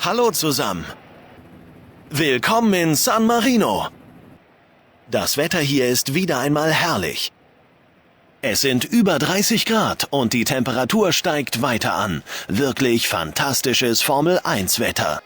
Hallo zusammen. Willkommen in San Marino. Das Wetter hier ist wieder einmal herrlich. Es sind über 30 Grad und die Temperatur steigt weiter an. Wirklich fantastisches Formel-1-Wetter.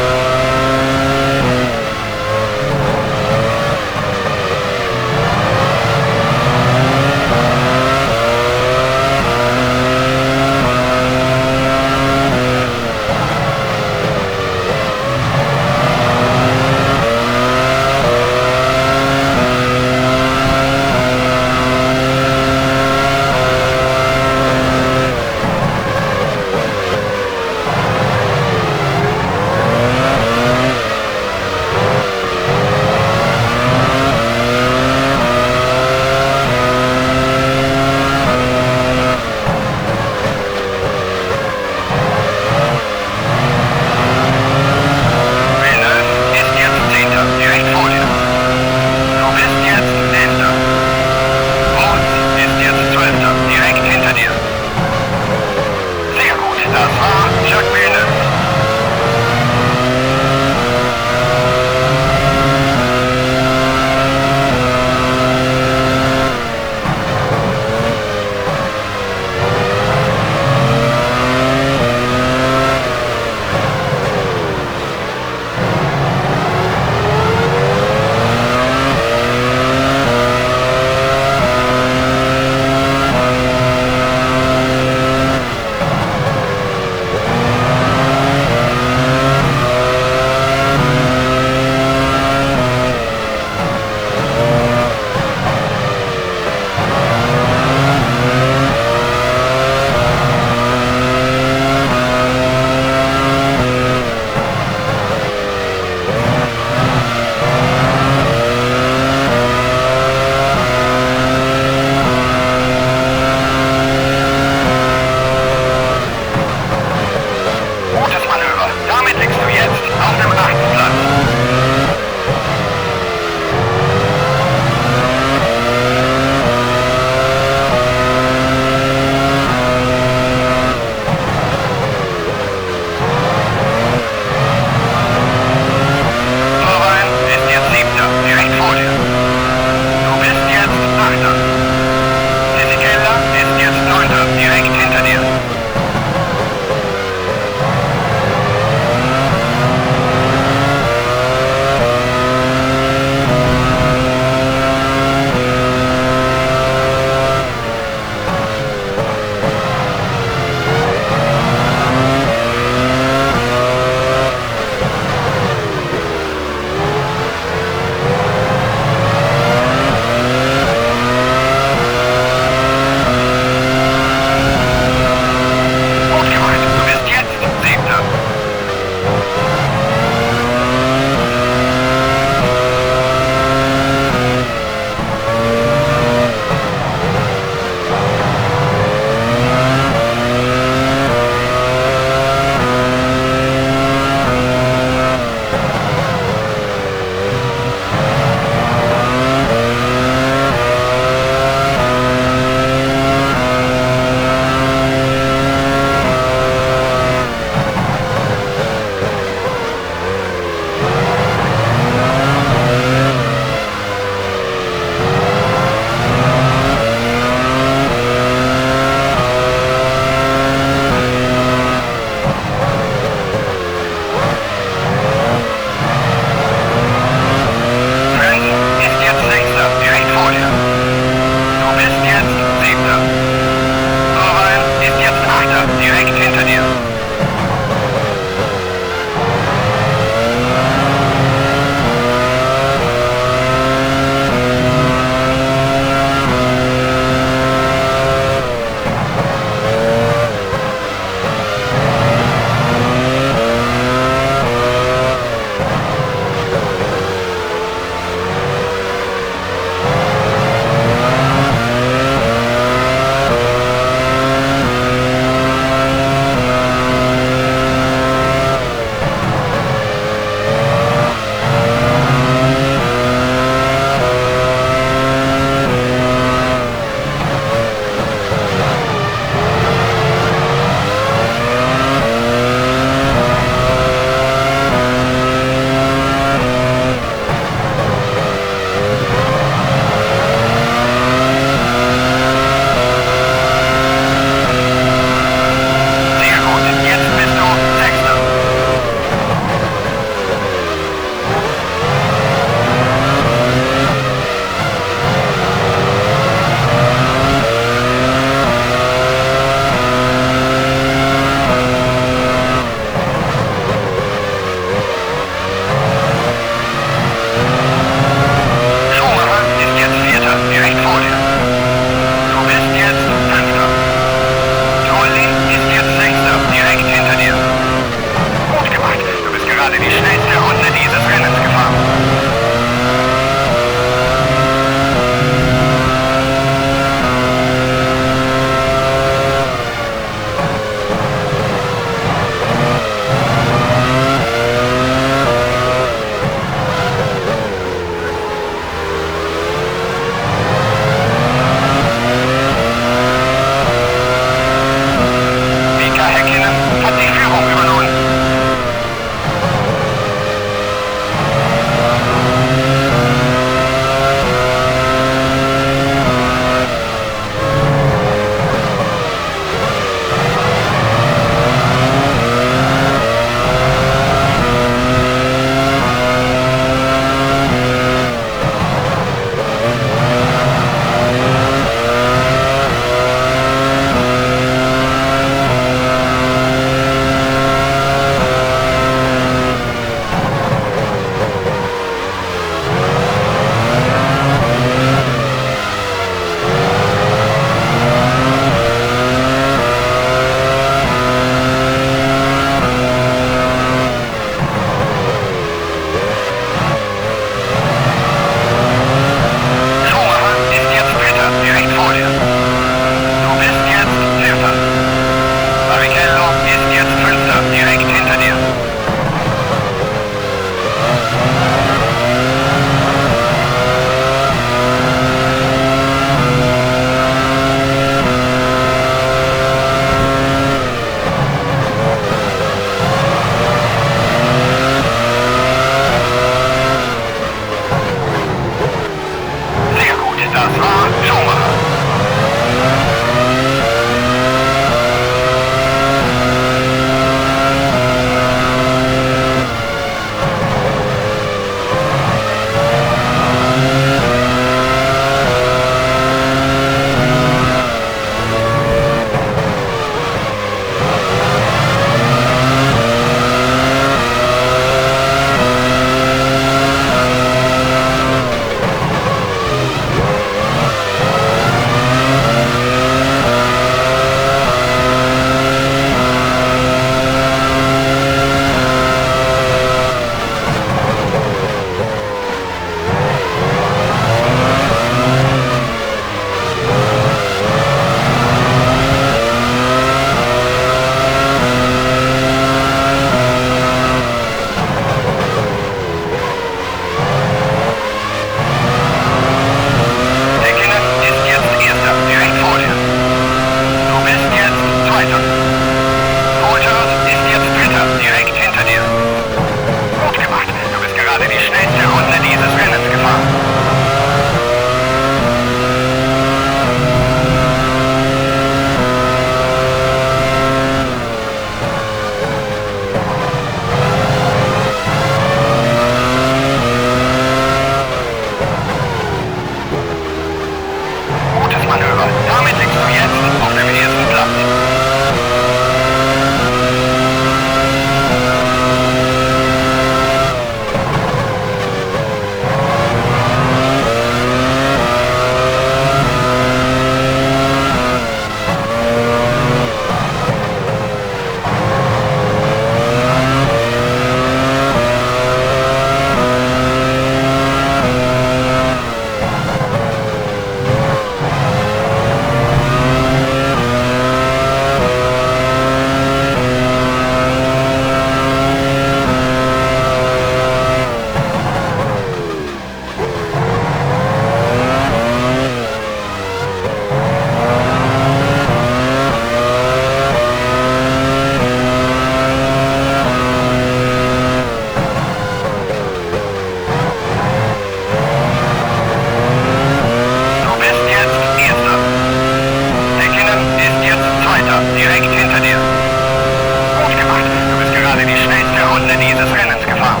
Runde dieses Rennens gefahren.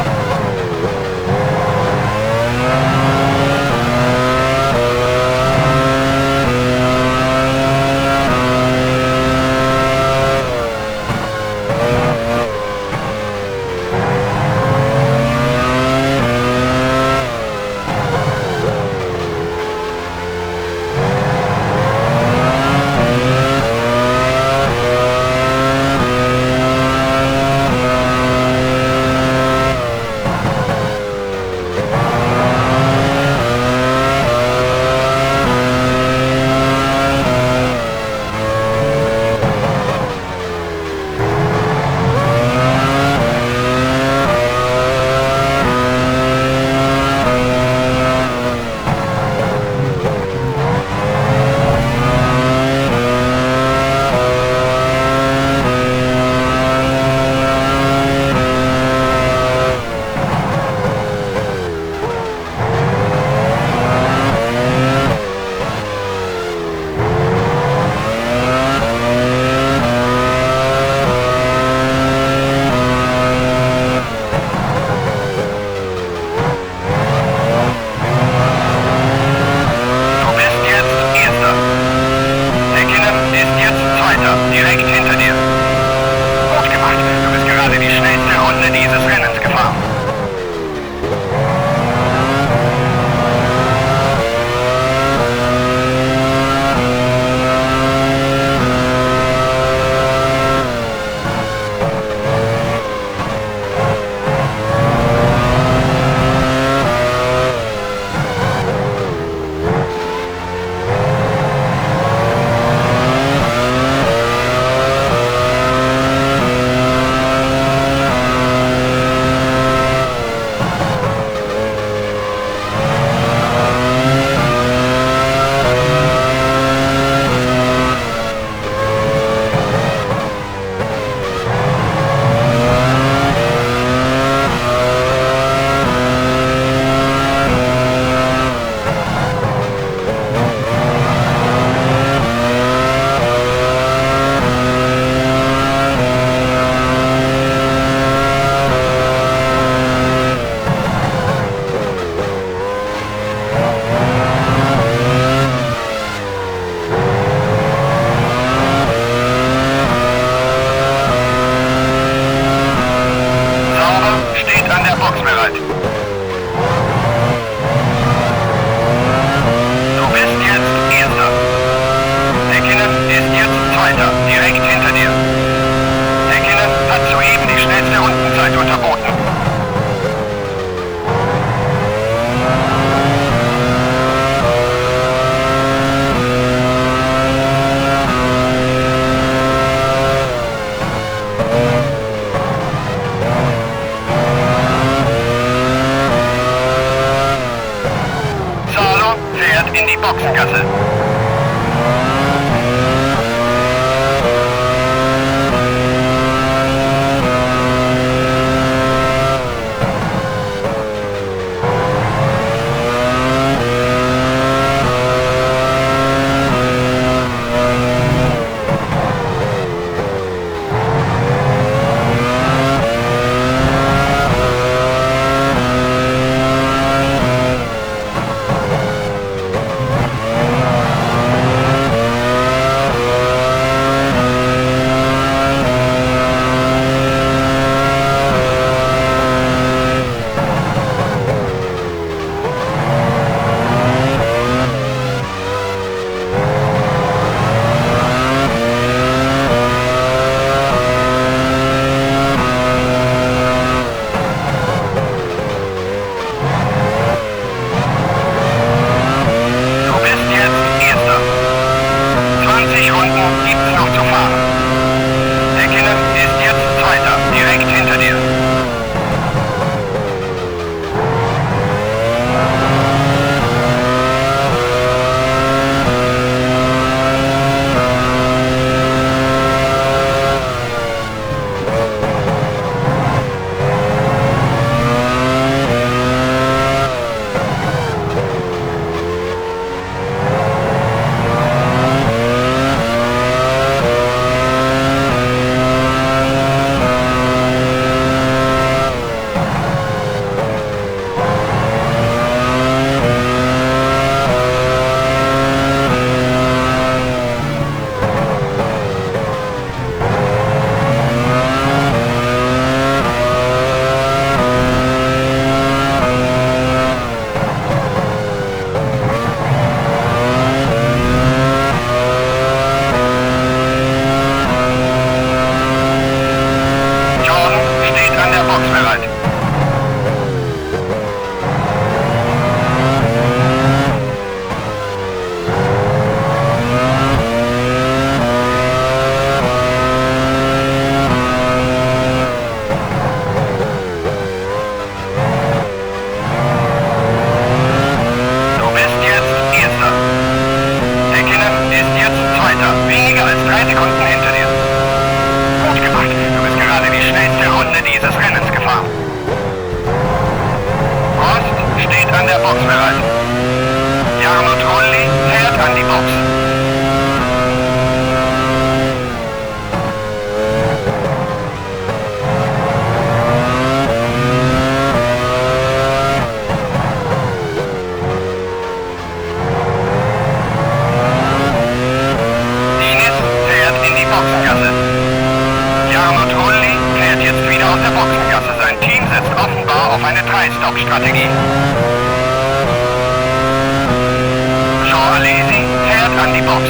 Du bist jetzt Erster. Häkkinen ist jetzt Zweiter, direkt hinter dir. Gut gemacht, du bist gerade die schnellste Runde dieses Rennens gefahren. Sauber steht an der Box bereit. Du bist jetzt Erster. Häkkinen ist jetzt Zweiter, direkt hinter dir. Häkkinen hat soeben die schnellste Rundenzeit unterboten. Salo fährt in die Boxengasse. bereit. Du bist jetzt Erster. Häkkinen ist jetzt Zweiter, weniger als 3 Sekunden hinter dir. Gut gemacht, du bist gerade die schnellste Runde dieses Rennens gefahren. Prost steht an der Box bereit. Jarno Trulli fährt an die Box. Diniz fährt in die Boxengasse. Jarno Trulli fährt jetzt wieder aus der Boxengasse. Sein Team setzt offenbar auf eine 3-Stop-Strategie. Jean Alesi fährt an die Box.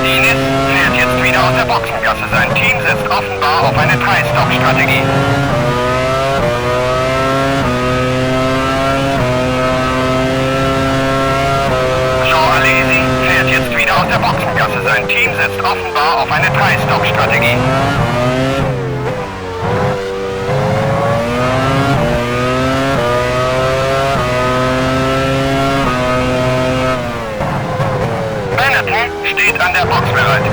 Diniz fährt jetzt wieder aus der Boxengasse. Sein Team setzt offenbar auf eine 3-Stop-Strategie. Jean Alesi fährt jetzt wieder aus der Boxengasse. Sein Team setzt offenbar auf eine 3-Stop-Strategie. Benetton steht an der Box bereit.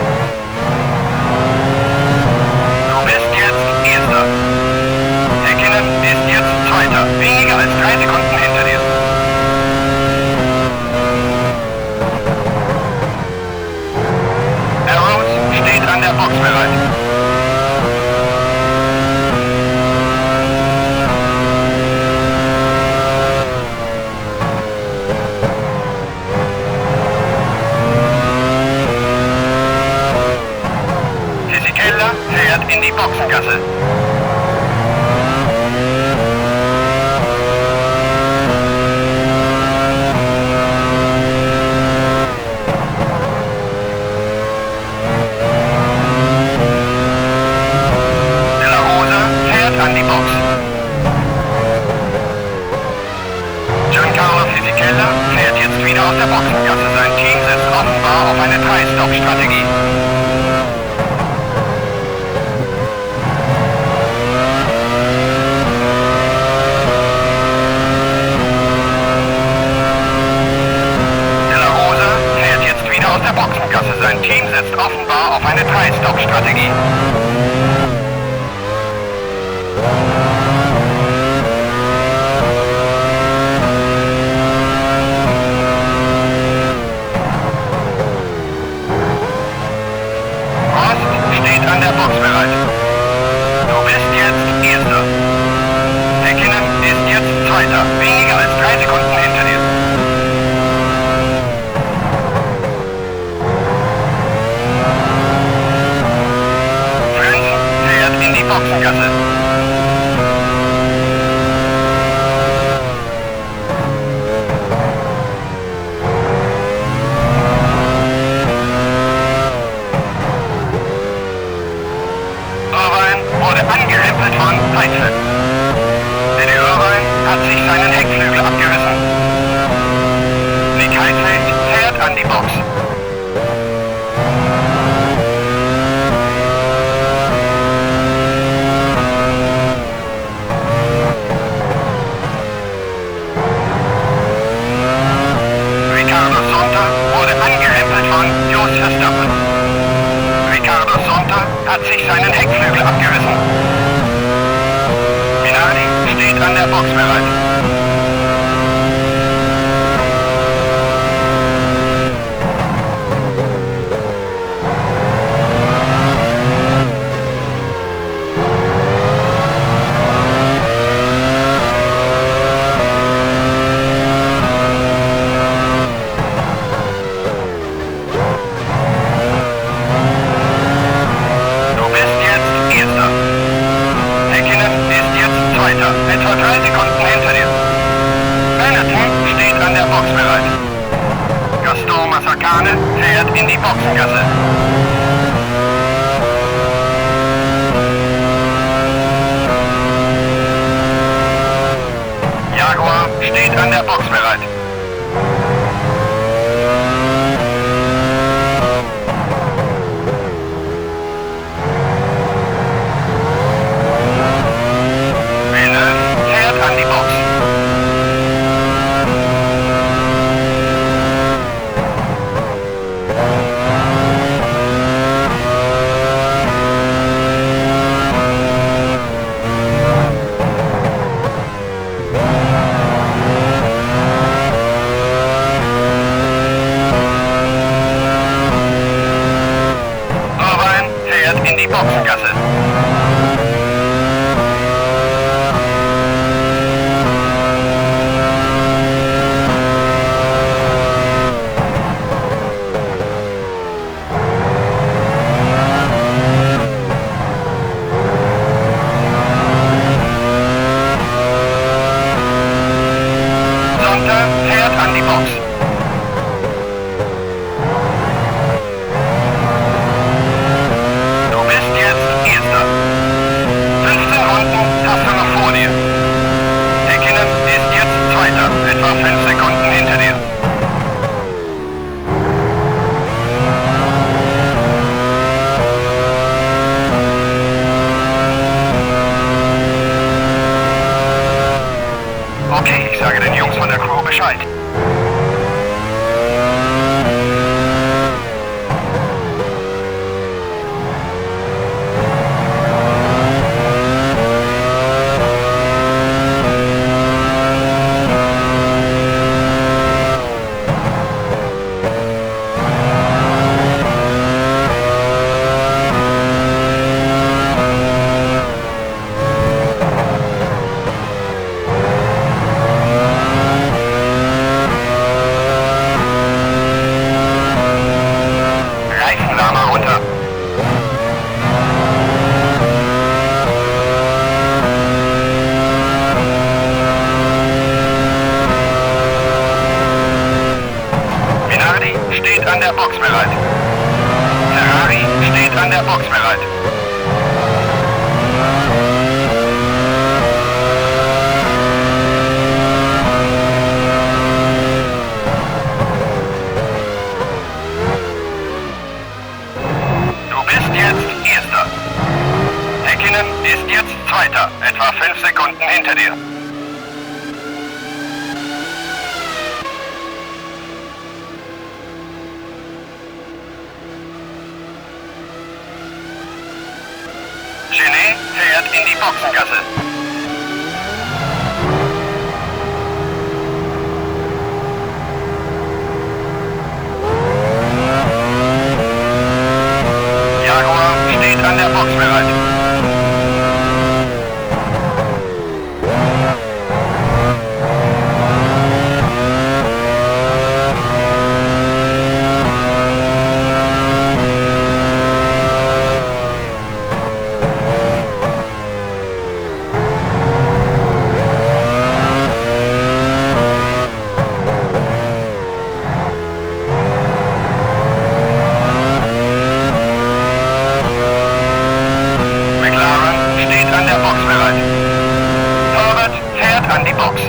Du bist jetzt Erster. Häkkinen ist jetzt Zweiter, weniger als 3 Sekunden hinter dir. Arrows steht an der Box bereit. Fisichella fährt in die Boxengasse. De La Rosa fährt an die Box. Giancarlo Fisichella fährt jetzt wieder aus der Boxengasse. Sein Team setzt offenbar auf eine 3-Stop-Strategie. De La Rosa fährt jetzt wieder aus der Boxengasse. Sein Team setzt offenbar auf eine 3-Stop-Strategie. Prost steht an der Box bereit. Du bist jetzt Erster. Häkkinen ist jetzt Zweiter, weniger als 3 Sekunden hinter dir. Frentzen fährt in die Boxengasse. Irvine wurde angerempelt von Heidfeld. Eddie Irvine hat sich seinen Heckflügel abgerissen. Nick Heidfeld fährt an die Box. Ricardo Zonta wurde angerempelt von Jos Verstappen. Ricardo Zonta hat sich seinen Heckflügel abgerissen. Minardi steht an der Box bereit. Du bist jetzt Erster. Häkkinen ist jetzt Zweiter, etwa 3 Sekunden hinter dir. fährt in die Boxengasse. Jaguar steht an der Box bereit. Villeneuve fährt an die Box. Irvine fährt in die Boxengasse. Sonntag fährt an die Box. Du bist jetzt Erster. 15 Runden hast du noch vor dir. Häkkinen ist jetzt Zweiter, etwa 5 Sekunden hinter dir. Okay, ich sage den Jungs von der Crew Bescheid. Reifenwärmer runter. Minardi steht an der Box bereit. Ferrari steht an der Box bereit. Du bist jetzt Erster. Häkkinen ist jetzt Zweiter, etwa 5 Sekunden hinter dir. Genet fährt in die Boxengasse. Jaguar steht an der Box bereit. McLaren steht an der Box bereit. Herbert fährt an die Box.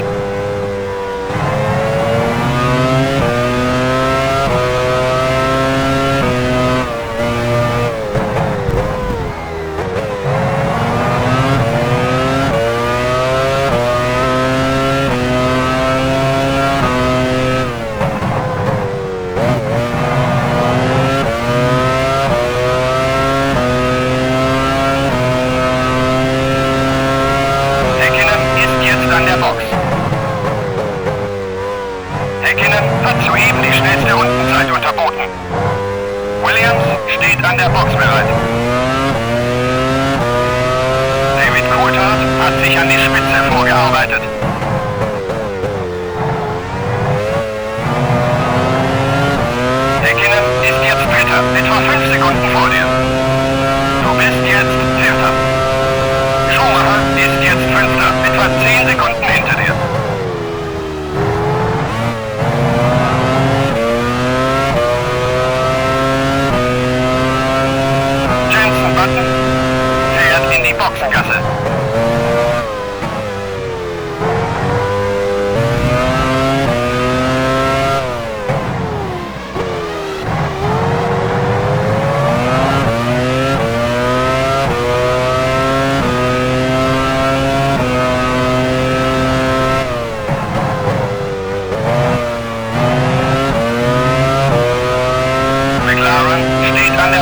Häkkinen ist jetzt an der Box. Häkkinen hat soeben die schnellste Rundenzeit unterboten. Williams steht an der Box bereit. David Coulthard hat sich an die Spitze vorgearbeitet. Häkkinen ist jetzt Dritter, etwa 5 Sekunden vor dir. Du bist jetzt Vierter. Schumacher ist jetzt Fünfter, etwa 10 Sekunden hinter dir.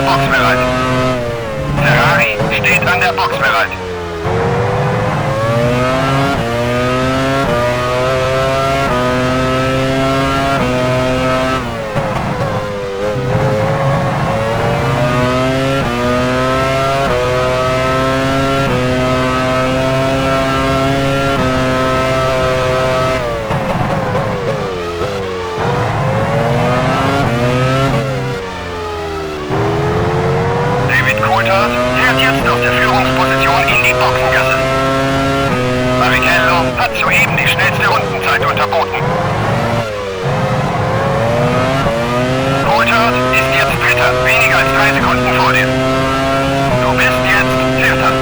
der Box bereit. Ferrari steht an der Box bereit. David Coulthard fährt jetzt aus der Führungsposition in die Boxengasse. Barrichello hat soeben die schnellste Rundenzeit unterboten. Coulthard ist jetzt Dritter, weniger als 3 Sekunden vor dir. Du bist jetzt Vierter.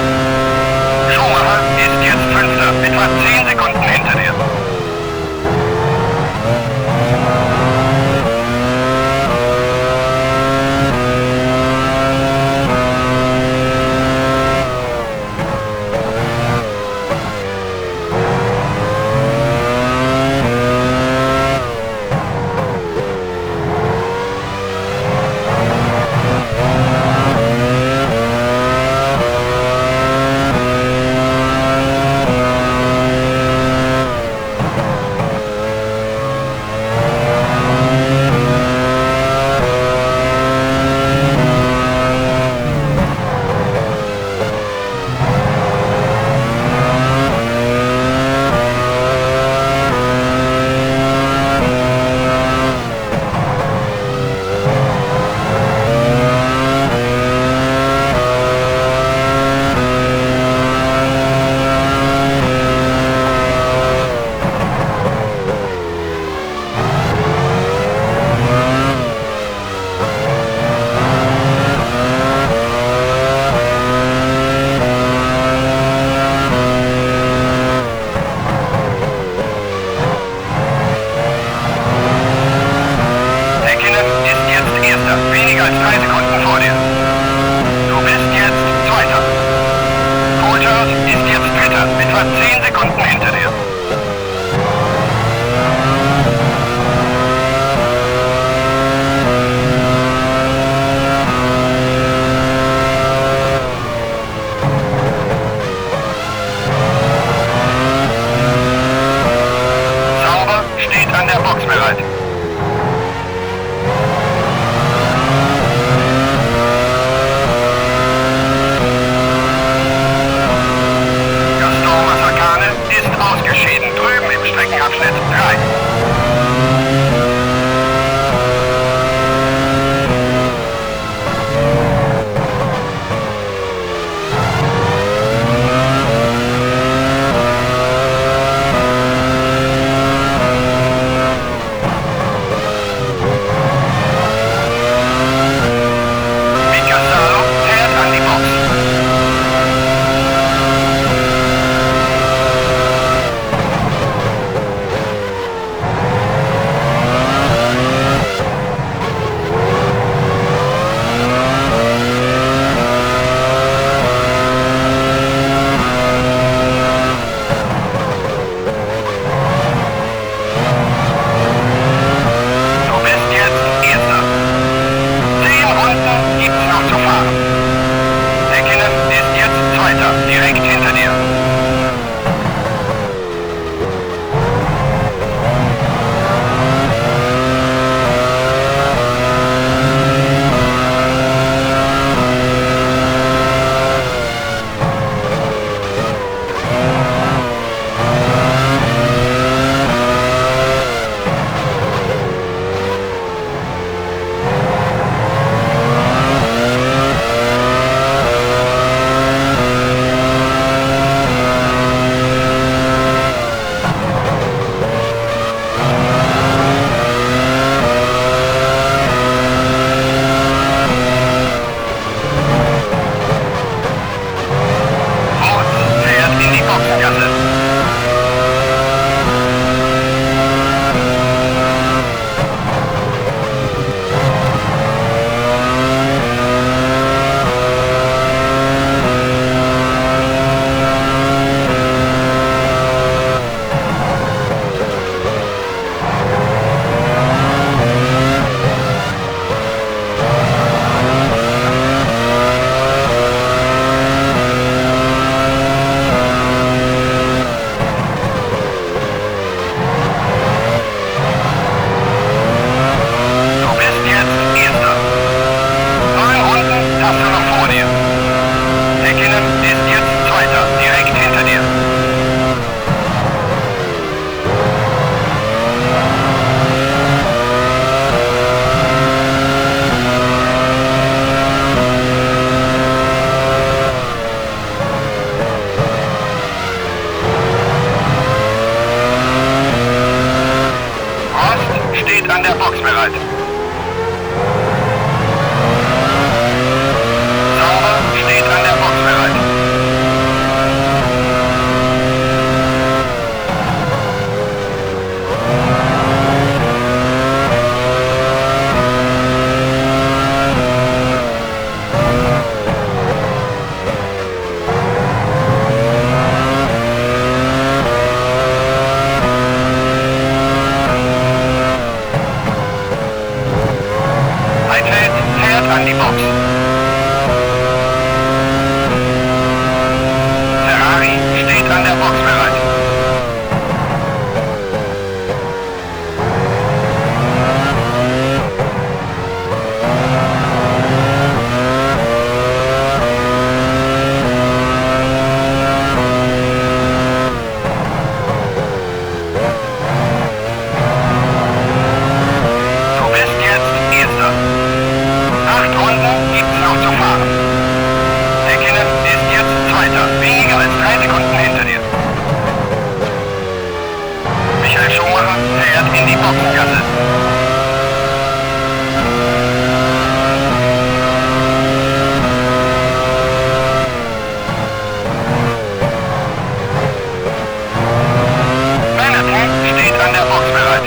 Schumacher ist jetzt Fünfter, etwa 10 Sekunden hinter dir. Häkkinen ist jetzt Erster, weniger als 3 Sekunden vor dir. Du bist jetzt Zweiter. Coulthard ist jetzt Dritter, etwa 10 Sekunden hinter dir. Sauber steht an der Box bereit. an die Box. Ferrari steht an der Box bereit. Du bist jetzt Erster. 8 Runden gibt's noch zu fahren. Häkkinen ist jetzt Zweiter, weniger als 3 Sekunden hinter dir. Michael Schumacher fährt in die Boxengasse. Benetton steht an der Box bereit.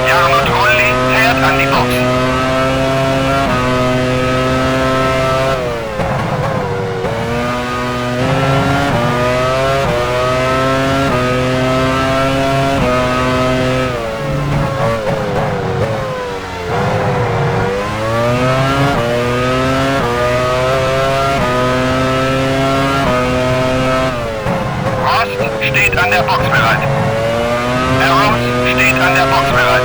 Jarno Trulli fährt an die Box. Prost steht an der Box bereit. Arrows steht an der Box bereit.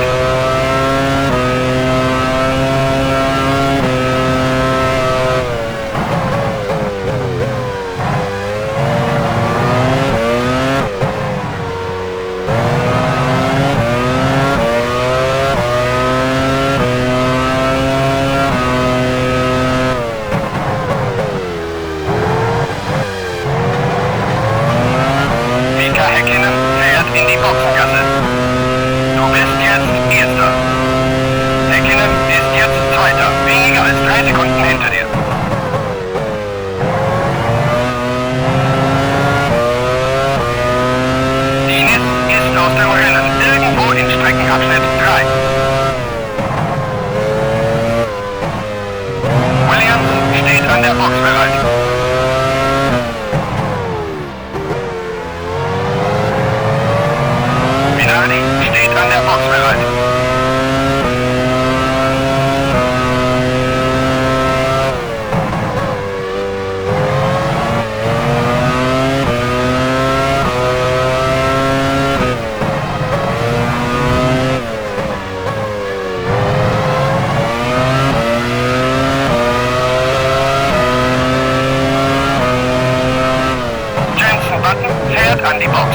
Mika Häkkinen fährt in die Boxengasse. Du bist jetzt Erster. Häkkinen ist jetzt Zweiter, weniger als 3 Sekunden hinter dir. Diniz ist aus dem Rennen, irgendwo in Streckenabschnitt 3. Williams steht an der Box bereit. Minardi steht an der Box bereit. Jenson Button fährt an die Box.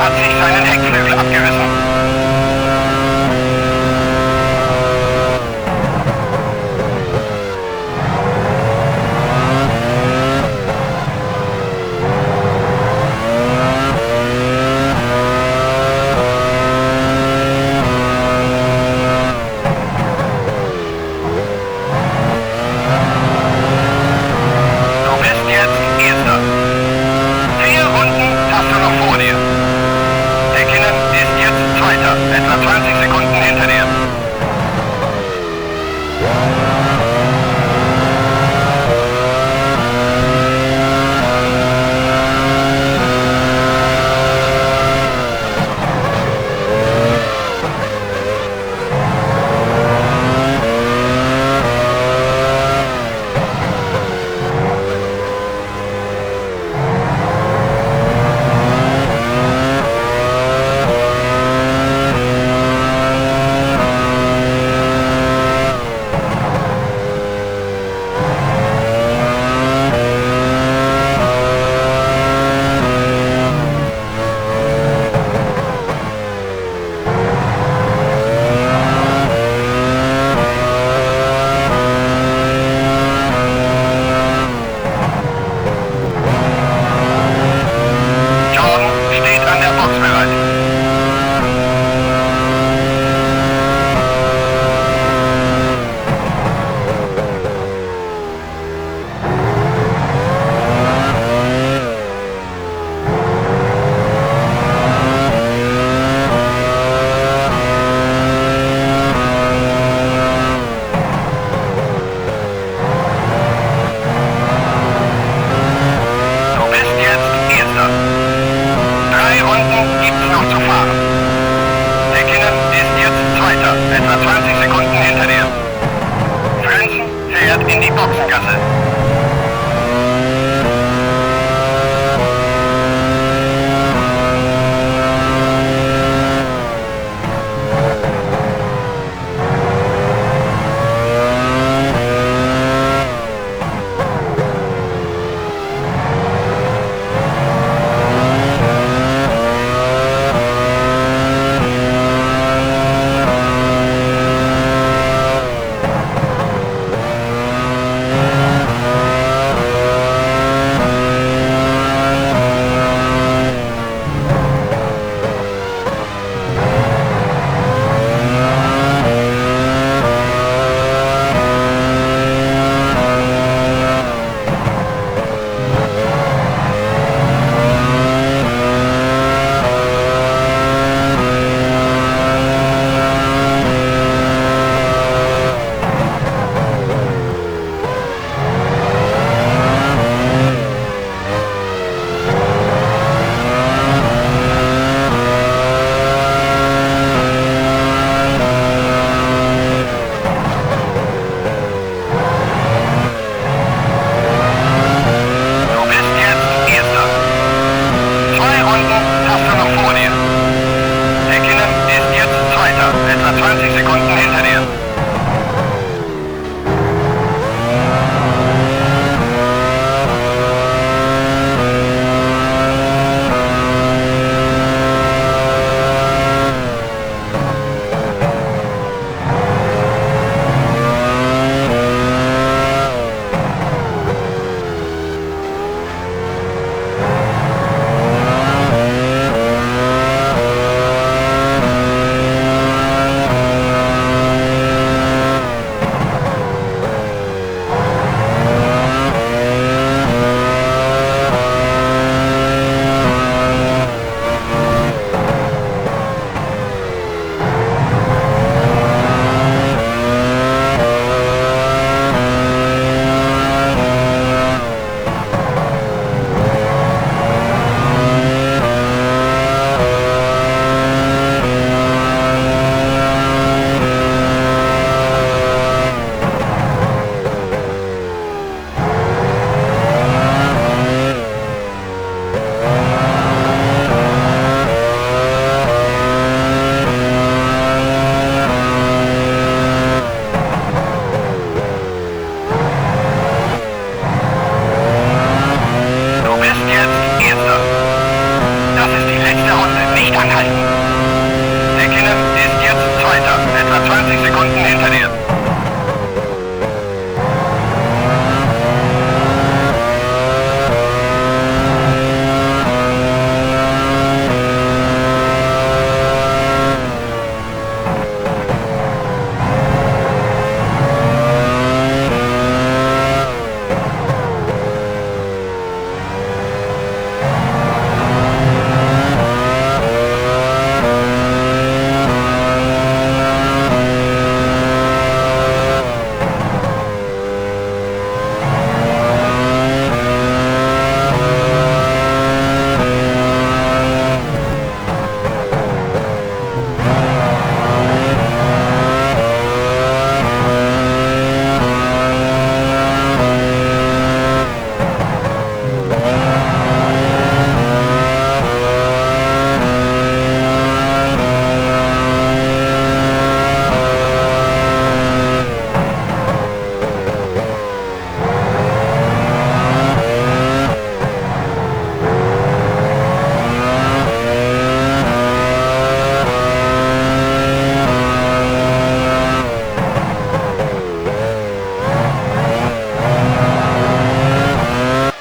hat sich seinen Heckflügel abgerissen. Du bist jetzt Erster. 4 Runden hast du noch vor dir. Häkkinen ist jetzt Zweiter, etwa 20 Sekunden hinter dir. Jordan steht an der Box bereit. Du bist jetzt Erster. 3 Runden gibt's noch zu fahren. Häkkinen ist jetzt Zweiter, etwa 20 Sekunden hinter dir. Frentzen fährt in die Boxengasse. Du bist jetzt Erster. 2 Runden hast du noch vor dir. Häkkinen ist jetzt Zweiter, etwa 20 Sekunden hinter dir. Sekunden hinter dir.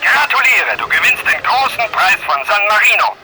Gratuliere, du gewinnst den großen Preis von San Marino.